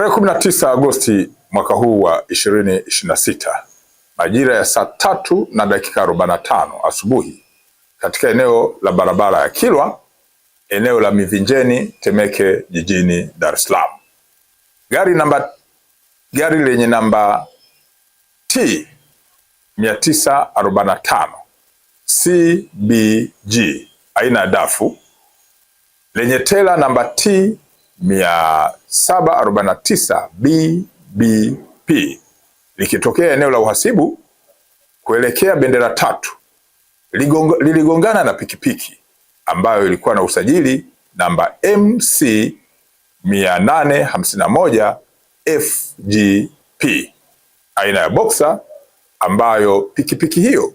Tarehe 19 Agosti mwaka huu wa 2026 majira ya saa 3:45 asubuhi katika eneo la barabara ya Kilwa, eneo la Mivinjeni, Temeke, jijini Dar es Salaam, gari lenye namba T 945 CBG aina ya dafu lenye tela namba T 749 BBP likitokea eneo la uhasibu kuelekea bendera tatu liligongana na pikipiki ambayo ilikuwa na usajili namba MC 851 FGP aina ya Boxer, ambayo pikipiki hiyo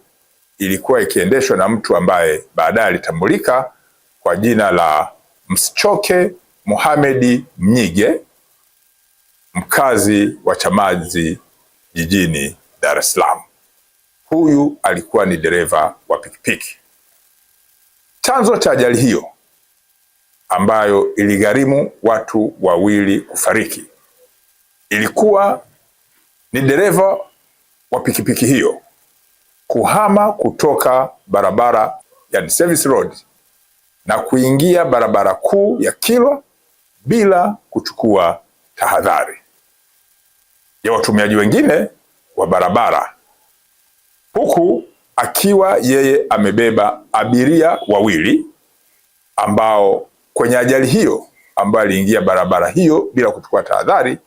ilikuwa ikiendeshwa na mtu ambaye baadaye alitambulika kwa jina la Msichoke Mohamed Mnyige, mkazi wa Chamazi jijini Dar es Salaam. Huyu alikuwa ni dereva wa pikipiki. Chanzo cha ajali hiyo ambayo iligharimu watu wawili kufariki ilikuwa ni dereva wa pikipiki hiyo kuhama kutoka barabara yani service road na kuingia barabara kuu ya Kilwa bila kuchukua tahadhari ya watumiaji wengine wa barabara, huku akiwa yeye amebeba abiria wawili ambao kwenye ajali hiyo ambayo aliingia barabara hiyo bila kuchukua tahadhari,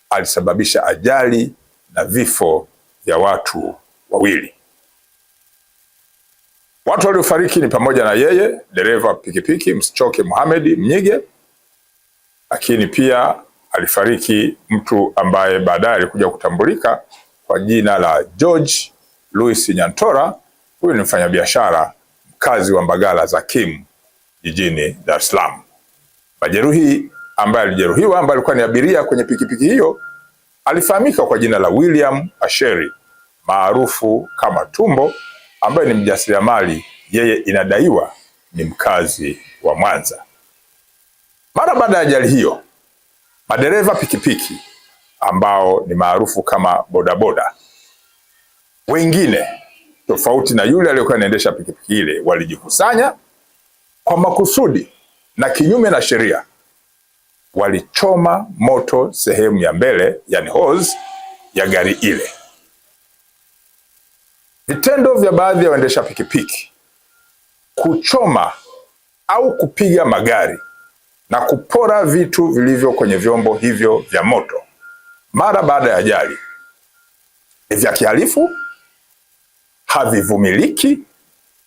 alisababisha ajali na vifo vya watu wawili. Watu waliofariki ni pamoja na yeye dereva pikipiki Msichoke Mohamed Mnyige, lakini pia alifariki mtu ambaye baadaye alikuja kutambulika kwa jina la George Louis Nyantora. Huyu ni mfanyabiashara mkazi wa Mbagala za Kim jijini Dar es Salaam. Majeruhi ambaye alijeruhiwa, ambaye alikuwa ni abiria kwenye pikipiki hiyo, alifahamika kwa jina la William Asheri maarufu kama Tumbo, ambaye ni mjasiriamali, yeye inadaiwa ni mkazi wa Mwanza. Mara baada ya ajali hiyo, madereva pikipiki ambao ni maarufu kama bodaboda wengine tofauti na yule aliyekuwa anaendesha pikipiki ile walijikusanya kwa makusudi na kinyume na sheria, walichoma moto sehemu ya mbele, yani hose ya gari ile. Vitendo vya baadhi ya waendesha pikipiki kuchoma au kupiga magari na kupora vitu vilivyo kwenye vyombo hivyo vya moto mara baada ya ajali ni vya kihalifu, havivumiliki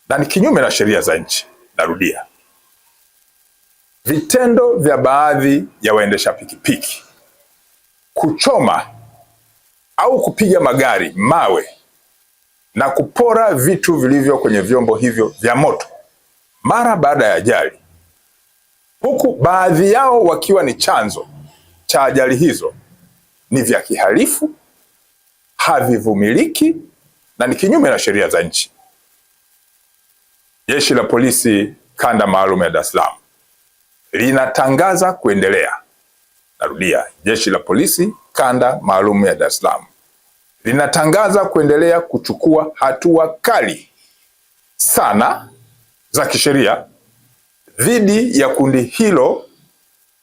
na ni kinyume na sheria za nchi. Narudia, vitendo vya baadhi ya waendesha pikipiki kuchoma au kupiga magari mawe na kupora vitu vilivyo kwenye vyombo hivyo vya moto mara baada ya ajali, huku baadhi yao wakiwa ni chanzo cha ajali hizo, ni vya kihalifu, havivumiliki na ni kinyume na sheria za nchi. Jeshi la Polisi kanda maalum ya Dar es Salaam linatangaza kuendelea, narudia, Jeshi la Polisi kanda maalum ya Dar es Salaam linatangaza kuendelea kuchukua hatua kali sana za kisheria dhidi ya kundi hilo,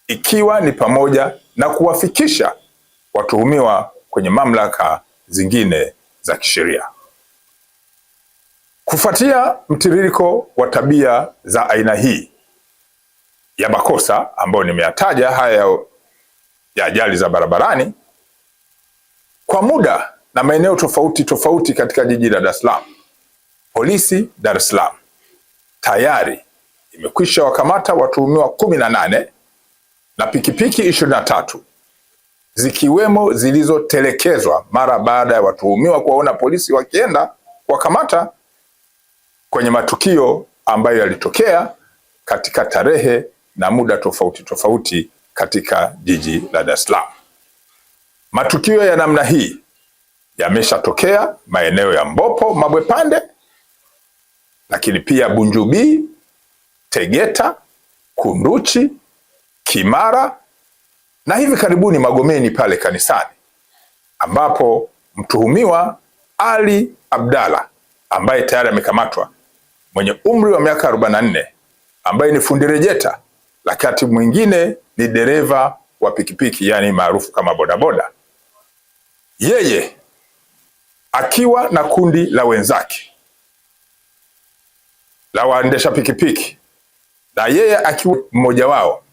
ikiwa ni pamoja na kuwafikisha watuhumiwa kwenye mamlaka zingine za kisheria. Kufuatia mtiririko wa tabia za aina hii ya makosa ambayo nimeyataja haya ya ajali za barabarani kwa muda na maeneo tofauti tofauti katika jiji la Dar es Salaam, polisi Dar es Salaam tayari imekwisha wakamata watuhumiwa 18 na pikipiki 23 zikiwemo zilizotelekezwa mara baada ya watuhumiwa kuwaona polisi wakienda kuwakamata kwenye matukio ambayo yalitokea katika tarehe na muda tofauti tofauti katika jiji la Dar es Salaam. Matukio ya namna hii yameshatokea maeneo ya Mbopo, Mabwepande, lakini pia Bunjubi, Tegeta, Kunduchi, Kimara, Na hivi karibuni Magomeni pale kanisani, ambapo mtuhumiwa Ali Abdalla ambaye tayari amekamatwa mwenye umri wa miaka 44 ambaye ni fundi rejeta, lakini mwingine ni dereva wa pikipiki, yani maarufu kama bodaboda, yeye akiwa na kundi la wenzake la waendesha pikipiki na yeye akiwa mmoja wao.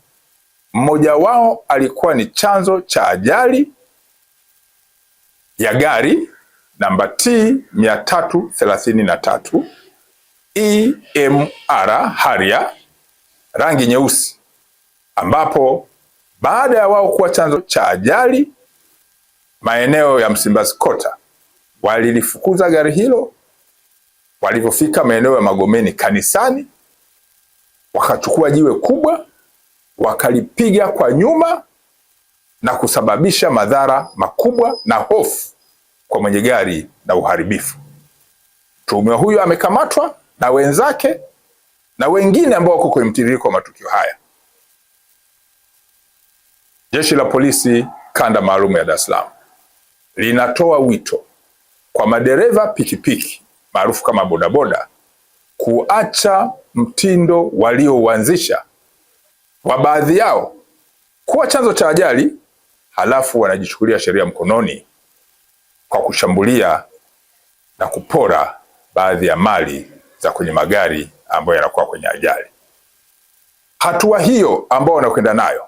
Mmoja wao alikuwa ni chanzo cha ajali ya gari namba T 333 EMR Harrier rangi nyeusi, ambapo baada ya wao kuwa chanzo cha ajali maeneo ya Msimbazi Kota, walilifukuza gari hilo. Walivyofika maeneo ya Magomeni kanisani, wakachukua jiwe kubwa wakalipiga kwa nyuma na kusababisha madhara makubwa na hofu kwa mwenye gari na uharibifu. Mtuhumiwa huyo amekamatwa na wenzake na wengine ambao wako kwenye mtiririko wa matukio haya. Jeshi la Polisi kanda maalum ya Dar es Salaam linatoa wito kwa madereva pikipiki maarufu kama bodaboda kuacha mtindo waliouanzisha wa baadhi yao kuwa chanzo cha ajali, halafu wanajichukulia sheria mkononi kwa kushambulia na kupora baadhi ya mali za kwenye magari ambayo yanakuwa kwenye ajali. Hatua hiyo ambayo wanakwenda nayo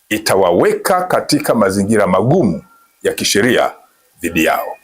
itawaweka katika mazingira magumu ya kisheria dhidi yao.